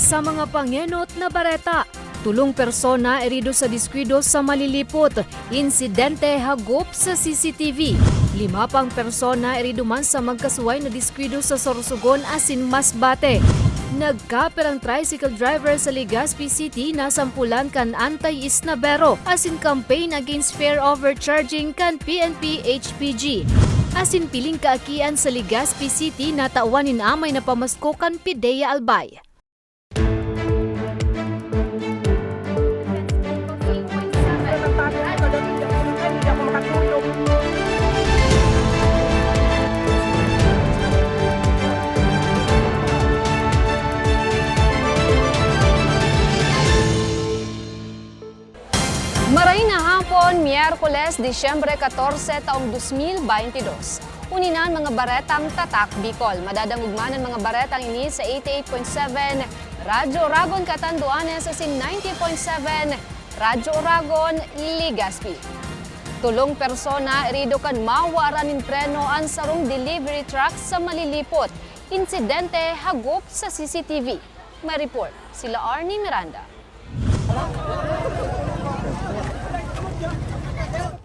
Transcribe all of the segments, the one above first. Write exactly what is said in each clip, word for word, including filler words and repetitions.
Sa mga pangenot na bareta, tulong persona erido sa diskuido sa Malilipot, insidente hagop sa C C T V. Lima pang persona erido man sa magkasuway na diskuido sa Sorsogon asin Masbate. Nagkapirang tricycle driver sa Legazpi City nasampulan kan anti-isnabero asin campaign against fare overcharging kan P N P H P G. Asin piling kaakian sa Legazpi City natawan nin amay na pamasko kan Pidea Albay. Maray na hapon, Miyerkules, Disyembre katorse, taong dos mil baynte dos. Uni na an mga baretang Tatak Bicol. Madadangog man an mga baretang ini sa eighty-eight point seven Radyo Oragon, Catanduanes, asin ninety point seven Radyo Oragon, Legazpi. Tolong persona erido kan mawaran nin preno an sarong delivery truck sa Malilipot. Insidente hagop sa C C T V. May report sila Arnie Miranda.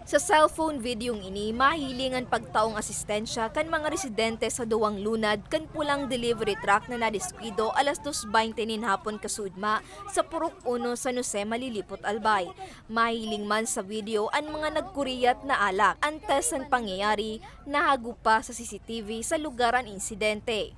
Sa cellphone videong ini, mahiling an pagtaong asistensya kan mga residente sa duwang lunad kan pulang delivery truck na nadiskuido alas dos baynte nin hapon kasuodma sa Purok Uno, San Jose, Malilipot, Albay. Mahiling man sa video an mga nagkuriyat na alak. Antes kan pangyayari, nahagop pa sa C C T V sa lugar an insidente.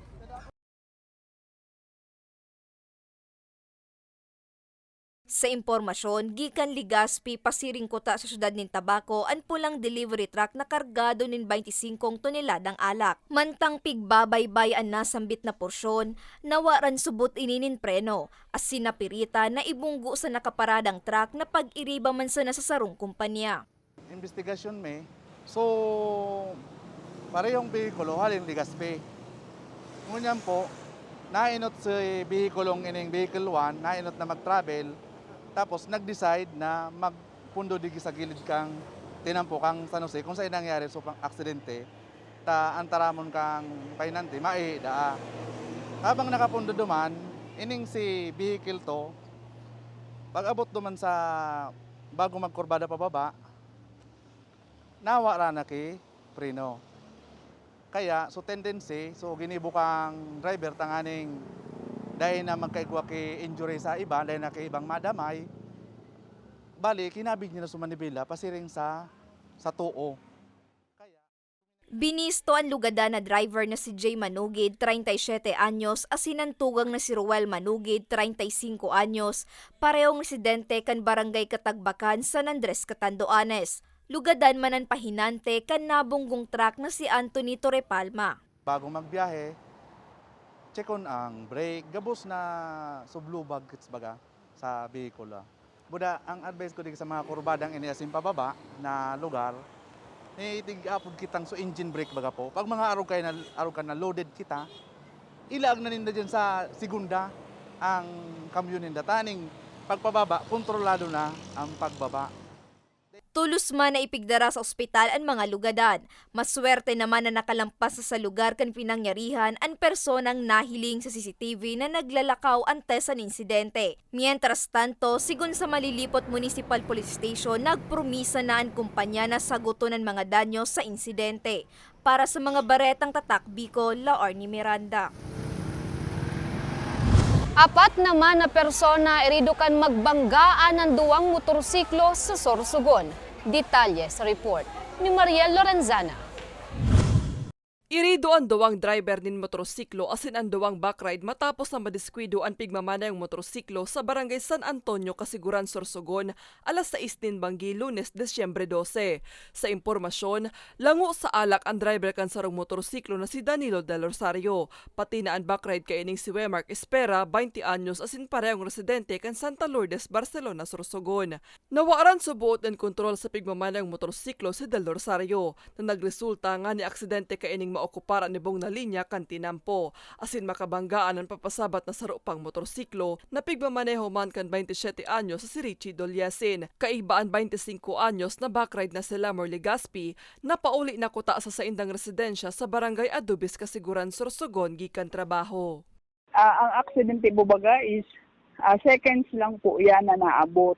Sa impormasyon, gikan Legazpi pasiring kuta sa siyudad nin Tabaco an pulang delivery truck na kargado nin baynte singkong toneladang alak. Mantang pigbabaybay an nasambit na porsyon, nawaran subot ini nin preno, asin napiritan na ibunggo sa nakaparadang truck na pag-iriba man sana sa sarong kompanya. Imbestigasyon mi. So, parehong behikulo, halin Legazpi. Ngunyan po, nainot si behikulong ining vehicle one, nainot na mag-travel, tapos nag-decide na magpundo digi sa gilid kang tinampo kang San Jose, kung saan nangyari so pang aksidente, ta ang taramon kang pahinante, maihi daa. Habang nakapundo duman, ining si vehicle to, pag-abot duman sa bago magkurbada pababa, nawara na ki preno. Kaya, so tendency, so ginibo kang driver tanganing dai na magkaigwa ki injury sa iba, dai na ki ibang madamay. Bali, kinabig niya na so manibela pasiring sa, sa too. Kaya, binisto an lugadan na driver na si Jay Manugid, treinta y siete anyos, asin an tugang na si Roel Manugid, treinta y cinco anyos, parehong residente kan Barangay Katagbakan, San Andres, Catanduanes. Lugadan man an pahinante kan nabunggong truck na si Anthony Torrepalma. Bago magbiyahe, chekon ang brake, gabos na sublubag, kits baga, sa behikulo. Buda, ang advice ko digdi sa mga kurbadang ini asin pababa na lugar, may tig-apod kitang so engine brake baga po. Pag mga arog kayo na, arog ka na loaded kita, ilaag na ninda dyan sa segunda ang kamyon ninda. Taning pagpababa, kontrolado na ang pagbaba. Tolos man na ipigdara sa ospital an mga lugadan. Maswerte naman na nakalampas sa lugar kan pinangyarihan an personang nahiling sa C C T V na naglalakaw antes an insidente. Mientras tanto, sigon sa Malilipot Municipal Police Station, nagpromisa na an kumpanya na sagoton an mga danyo sa insidente. Para sa mga baretang Tatak Bicol, La Arnie Miranda. Apat naman na persona erido kan magbanggaan an duwang motorsiklo sa Sorsogon. Detalye sa report ni Mariel Lorenzana. Irido an duwang driver nin motorsiklo asin an duwang backride matapos na madiskuido an pigmamanayong motorsiklo sa Barangay San Antonio, Casiguran, Sorsogon, alas sais nin banggi, Lunes, Disyembre dose. Sa impormasyon, lango sa alak an driver kan sarong motorsiklo na si Danilo Del Rosario, pati na an backride kaining si Wemark Espera, baynte anyos, asin parehong residente kan Santa Lourdes, Barcelona, Sorsogon. Nawaran suboot nin kontrol sa pigmamanayong motorsiklo si Del Rosario, na nagresulta nganing aksidente kaining maokuparan nin bong na linya kan tinampo, asin makabanggaan an papasabat na saro pang motorsiklo na pigmamaneho man kan baynte siyete anyos na si Richie Doliesin, kaiba an baynte singko anyos na backride na si Lamor Legaspi, na pauli na kuta sa saindang residensya sa Barangay Adobes, Casiguran, Sorsogon, gikan trabaho. Ah, ang aksidente po baga is, ah, seconds lang po yan na naabot.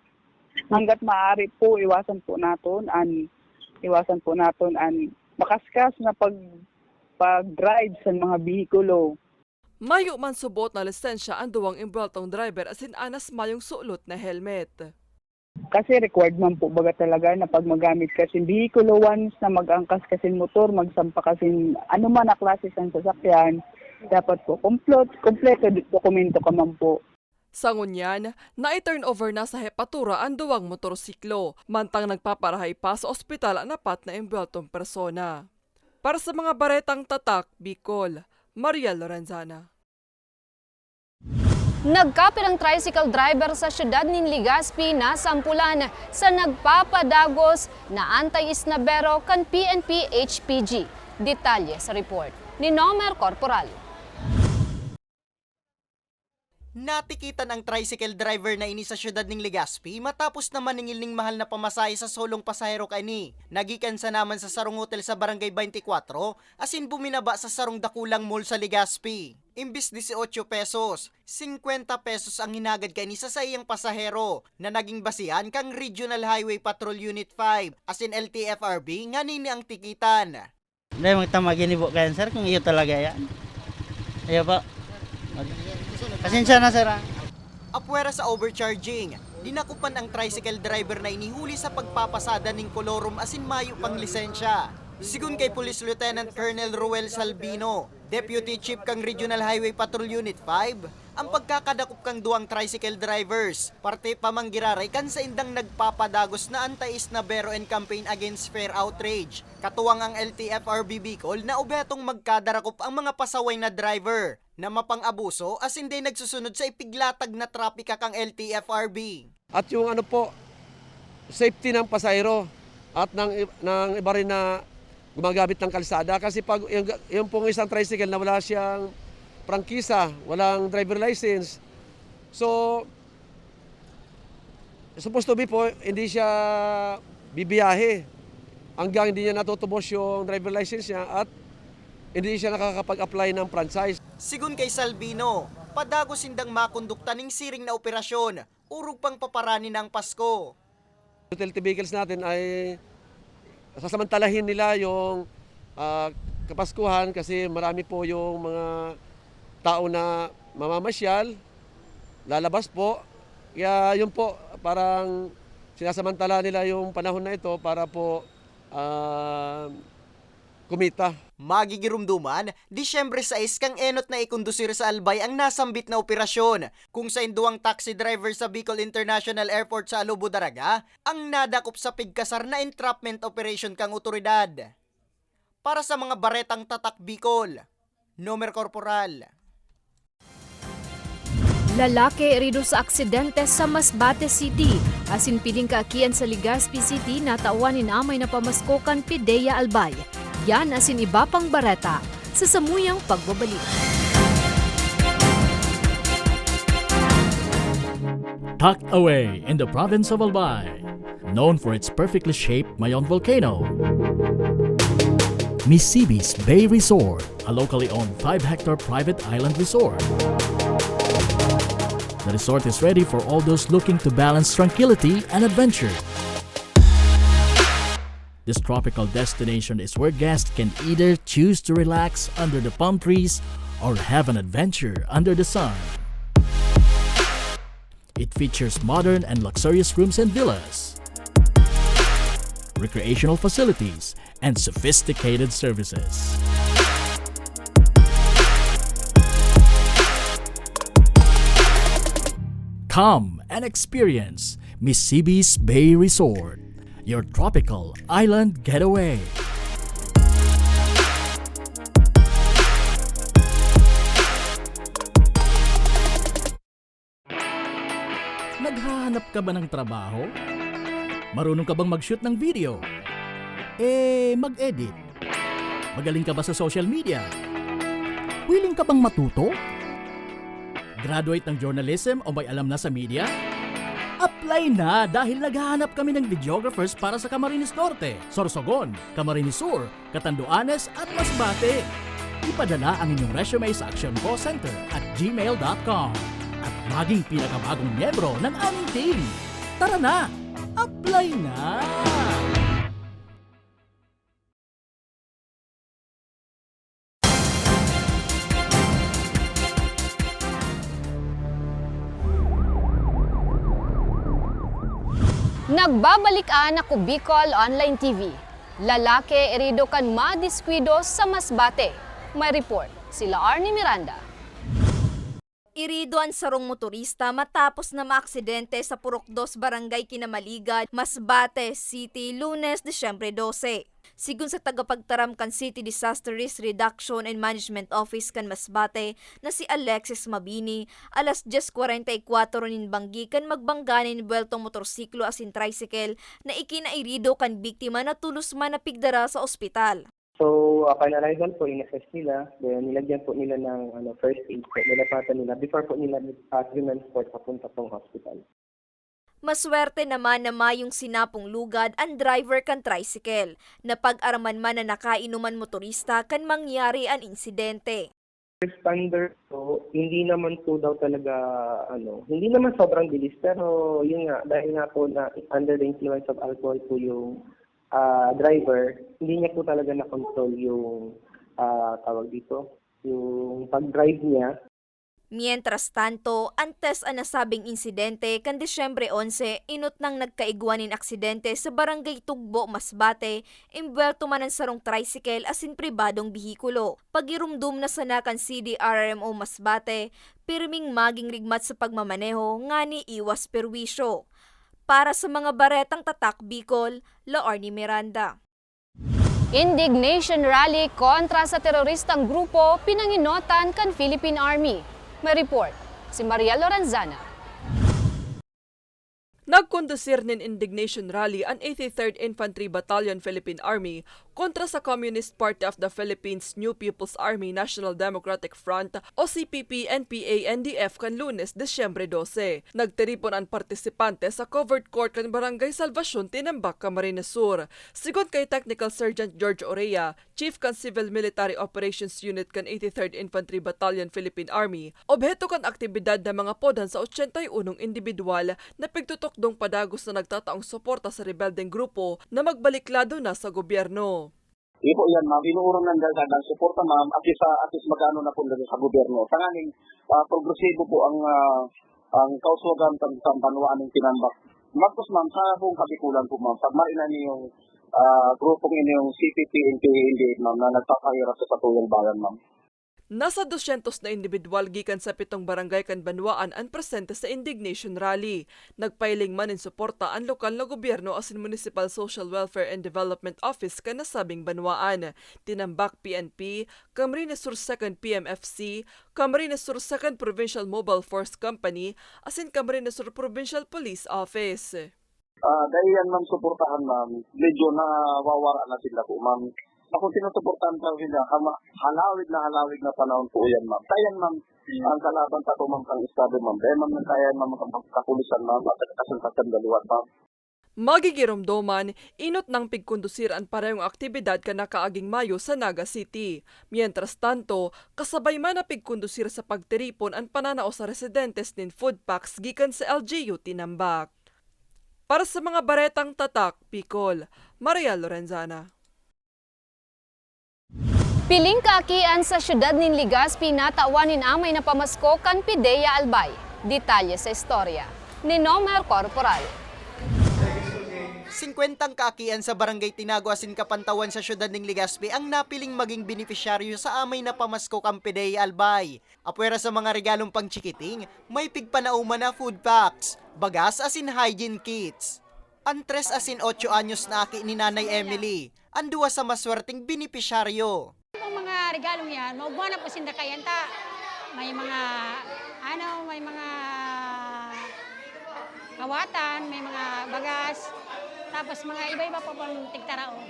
Hangga't maaari po, iwasan po naton an, iwasan po naton an makaskas na pag-, pag-drive sa mga behikulo. Mayo man subot na lisensya an duwang embuweltong driver asin anas mayong sulot na helmet. Kasi required man po baga talaga na pag magamit ka sin behikulo, once na mag-angkas ka sin motor, magsampa ka sin anoman na klase sang sasakyan, dapat po komplot-, kompleto do-, dokumento ka man po. Sa ngunyan, nai-turnover na sa hepatura an duwang motorsiklo, mantang nagpaparahay pa sa ospital an apat na embuweltong persona. Para sa mga baretang tatak, Bicol, Maria Lorenzana. Nagkapirang tricycle driver sa siyudad nin Legazpi nasampulan sa nagpapadagos na anti-isnabero kan P N P H P G. Detalye sa report ni Nomer Corporal. Natikitan ang tricycle driver na ini sa siyudad nin Legazpi matapos na maningil nin mahal na pamasahe sa solong pasahero kaini na gikan sana man sa sarong hotel sa Barangay Twenty-Four asin buminaba sa sarong dakulang mall sa Legazpi. Imbis dieciocho pesos, cincuenta pesos ang hinagad kaini sa saiyang pasahero na naging basehan kan Regional Highway Patrol Unit five asin L T F R B nganing an tikitan. Dai magtama ginibo kayan, sir, kung iyo talaga yan. Iyo po. Pasensya na, sir, ah. Apwera sa overcharging, dinakupan ang tricycle driver na ini huli sa pagpapasada nin kolorum asin mayo pang lisensya. Sigon kay Police Lieutenant Colonel Ruel Salvino, Deputy Chief kan Regional Highway Patrol Unit five, ang pagkakadakop kan duwang tricycle drivers, parte pa man giraray kan saindang nagpapadagos na anti-isnabero and campaign against fare outrage. Katuwang ang L T F R B Bicol na obhetong magkadarakop ang mga pasaway na driver na mapang-abuso asin dai nagsusunod sa ipiglatag na trapika kan L T F R B. At yung ano po, safety ng pasahero at ng i-, ng iba rin na gumagamit ng kalsada. Kasi pag yung, yung pong isang tricycle na wala siyang prangkisa, walang driver license, so, supposed to be po, hindi siya bibiyahe hanggang hindi niya natutubos yung driver license niya at hindi siya nakakapag-apply ng franchise. Sigon kay Salvino, padagos sindang makondukta ning siring na operasyon, orog pang paparani na ang Pasko. Utility vehicles natin ay sasamantalahin nila yung, ah, Kapaskuhan kasi marami po yung mga tao na mamamasyal, lalabas po. Kaya yun po, parang sinasamantala nila yung panahon na ito para po, ah, kumita. Magigiromdoman, Disyembre sais kan enot na ikondusir sa Albay ang nasambit na operasyon, kung sain duwang taxi driver sa Bicol International Airport sa Alobo, Daraga, ang nadakop sa pigkasar na entrapment operation kan otoridad. Para sa mga baretang tatak Bicol, Nomer Corporal. Lalaki herido sa aksidente sa Masbate City, asin piling kaakian sa Legazpi City natawan nin amay na pamasko kan Pidea Albay. Yan asin iba pang bareta sa samuyang pagbabalik. Tucked away in the province of Albay, known for its perfectly shaped Mayon volcano, Misibis Bay Resort, a locally owned five-hectare private island resort. The resort is ready for all those looking to balance tranquility and adventure. This tropical destination is where guests can either choose to relax under the palm trees or have an adventure under the sun. It features modern and luxurious rooms and villas, recreational facilities, and sophisticated services. Come and experience Misibis Bay Resort, your tropical island getaway. Naghahanap ka ba ng trabaho? Marunong ka bang mag-shoot ng video? Eh, mag-edit? Magaling ka ba sa social media? Willing ka bang matuto? Graduate ng journalism o may alam na sa media? Apply na, dahil naghahanap kami ng videographers para sa Camarines Norte, Sorsogon, Camarines Sur, Catanduanes at Masbate. Ipadala ang inyong resume sa actioncallcenter at gmail dot com at maging pinakabagong miyembro ng aming team. Tara na! Apply na! Nagbabalik an Ako Bicol Online T V. Lalaki erido kan madiskuido sa Masbate. May report sila Arnie Miranda. Irido an sarong motorista matapos na maaksidente sa Purok Dos, Barangay Kinamaligad, Masbate City, Lunes, Disyembre dose. Sigon sa tagapagtaram kan City Disaster Risk Reduction and Management Office kan Masbate na si Alexis Mabini, alas dyes kwarenta y kwatro nin banggi kan magbangga nin buweltong motorsiklo asin tricycle na ikinairido kan biktima na tolos man na pigdara sa ospital. So, upon arrival po, in-assess nila, then nilagyan po nila ng, ano, first aid po, nilapatan nila before po nila, ah, transport papunta pong hospital. Maswerte naman na mayong sinapong lugad an driver kan tricycle. Napag-araman man na nakainom an motorista kan mangyari an insidente. Responder po, hindi naman po daw talaga, ano, hindi naman sobrang bilis, pero yun nga, dahil nga po na under the influence of alcohol po yung, ah, driver, hindi niya po talaga na-control yung, ah, tawag dito, yung pag-drive niya. Mientras tanto, antes an nasabing insidente kan Disyembre onse, inot nang nagkaigwa nin aksidente sa Barangay Tugbo, Masbate, imbuwelto man an sarong tricycle asin pribadong behikulo. Pagiromdom na sana kan C D R R M O Masbate, pirming maging rigmat sa pagmamaneho ngani iwas perwisyo. Para sa mga baretang Tatak Bicol, Laorny Miranda. Indignation Rally kontra sa teroristang grupo pinanginotan kan Philippine Army. May report si Maria Lorenzana. Nagkondusir nin indignation rally an eighty-third Infantry Battalion Philippine Army kontra sa Communist Party of the Philippines New People's Army National Democratic Front o C P P N P A N D F kan Lunes, Disyembre dose. Nagtiripon an partisipante sa covered court kan Barangay Salvacion, Tinambac, Camarines Sur. Sigon kay Technical Sergeant George Orea, Chief kan Civil Military Operations Unit kan eighty-third Infantry Battalion Philippine Army, obheto kan aktibidad na mga podhan sa ochenta y unong indibidwal na pigtutukdong padagos na nagtataong suporta sa rebeldeng grupo na magbalik lado na sa gobyerno. Iyo po yan, ma'am. Inuurong nang dagdag suporta, ma'am, at sa, at sa magkano na po sa gobyerno. Tanganing, ah, progresibo po ang, ah, ang kauswagan sa, sa banwaan ng Tinambac. Magkos, ma'am, sa buong Kabikulan po, ma'am, pag marinan niyo yung, ah, grupong ini yung C P P N P A N D F, ma'am, na nagpapahirap sa satuyang bayan, ma'am. Nasa dosyentos na indibidwal gikan sa pitong barangay kan banwaan an presente sa indignation rally. Nagpahiling man nin suporta an lokal na gobyerno asin Municipal Social Welfare and Development Office kan nasabing banwaan, Tinambac P N P, Camarines Sur Second P M F C, Camarines Sur Second Provincial Mobile Force Company, asin Camarines Sur Provincial Police Office. Ah, dai yan, ma'am, suportahan, ma'am. Medyo nawawara na sila po, ma'am. Ako, sinusuportahan ko sila, kama-, halawig na halawig na panahon po yan, ma'am. Kaya yan, ma'am, ang kalaban sa po, ma'am, ang estado, ma'am. Kaya, ma'am, nagkaya, ma'am, ang kapulisan, ma'am, at ang kasandaluhan, ma'am. Magigiromdoman, inot nang pigkondusir an parehong aktibidad kan nakaaging Mayo sa Naga City. Mientras tanto, kasabay man na pigkondusir sa pagtiripon an pananao sa residentes nin food packs gikan sa L G U Tinambac. Para sa mga baretang Tatak Bicol, Maria Lorenzana. Piling kaakian sa siyudad nin Legazpi natawan nin amay na pamasko kan Pidea Albay. Detalye sa istorya ni Nomer Corporal. Singkwentang kaakian sa Barangay Tinago asin Kapantawan sa siyudad nin Legazpi ang napiling maging benepisyaryo sa amay na pamasko kan Pidea Albay. Apwera sa mga regalong pangchikiting, may pigpanauman na food packs, bagas asin hygiene kits. An tres asin otso anyos na aki ni Nanay Emily, an duwa sa maswerteng benepisyaryo. Ang mga regalong yan, maugma na po sinda kay anta. May mga, ano, may mga kawatan, may mga bagas, tapos mga iba-iba pa pong tigtaraon.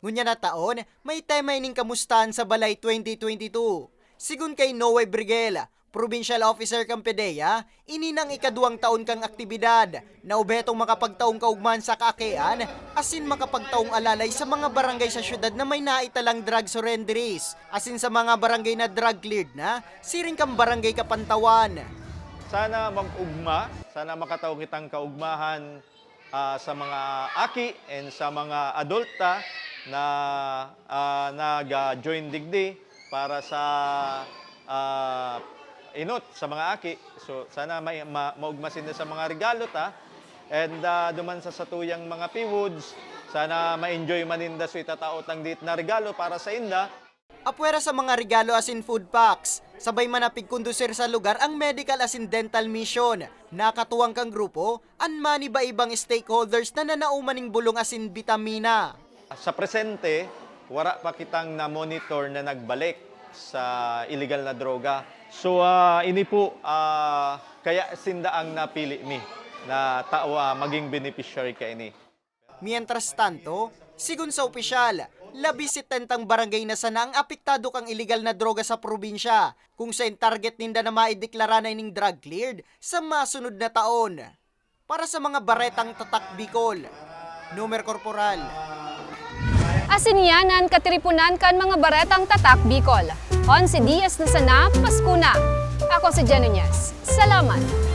Ngunyan na taon, may tema ining kamustahan sa balay twenty twenty-two. Sigon kay Noe Brigel, Provincial Officer kan PDEA, ini nang ikaduwang taon kan aktibidad na obhetong makapagtaong kaugmahan sa kaakian asin makapagtaong alalay sa mga barangay sa syudad na may naitalang drug surrenderies asin sa mga barangay na drug cleared na, siring kan Barangay Kapantawan. Sana mag-ugma, sana makataong kitang kaugmahan ah, sa mga aki and sa mga adulta na ah, nag-join digdi para sa ah, inot sa mga aki. So sana may ma- maugma sinda sa mga regalo ta. And ah, duman sa satuyang mga P-Woods, sana ma-enjoy man ninda so itatao tang dit na regalo para sa inda. Apwera sa mga regalo asin food packs, sabay man napigkondusir sa lugar ang medical asin dental mission. Nakatuwang kan grupo an maniba-ibang stakeholders na nanao man ning bulong asin bitamina. Sa presente, wara pa kitang na-monitor na nagbalik sa iligal na droga. So ah, ini po, ah, kaya sinda ang napili mi na tao ah, maging beneficiary kaini. Mientras tanto, sigon sa opisyal, labi setenta barangay na sana ang apektado kan iligal na droga sa probinsya, kung saen target ninda na maideklara na ining drug cleared sa masunod na taon. Para sa mga Baretang Tatak Bicol, Numer Korporal. Asin iyan an katiriponan kan mga Baretang Tatak Bicol. Onse Dias na sana, Pasko na! Ako si Jen Nunez. Salamat!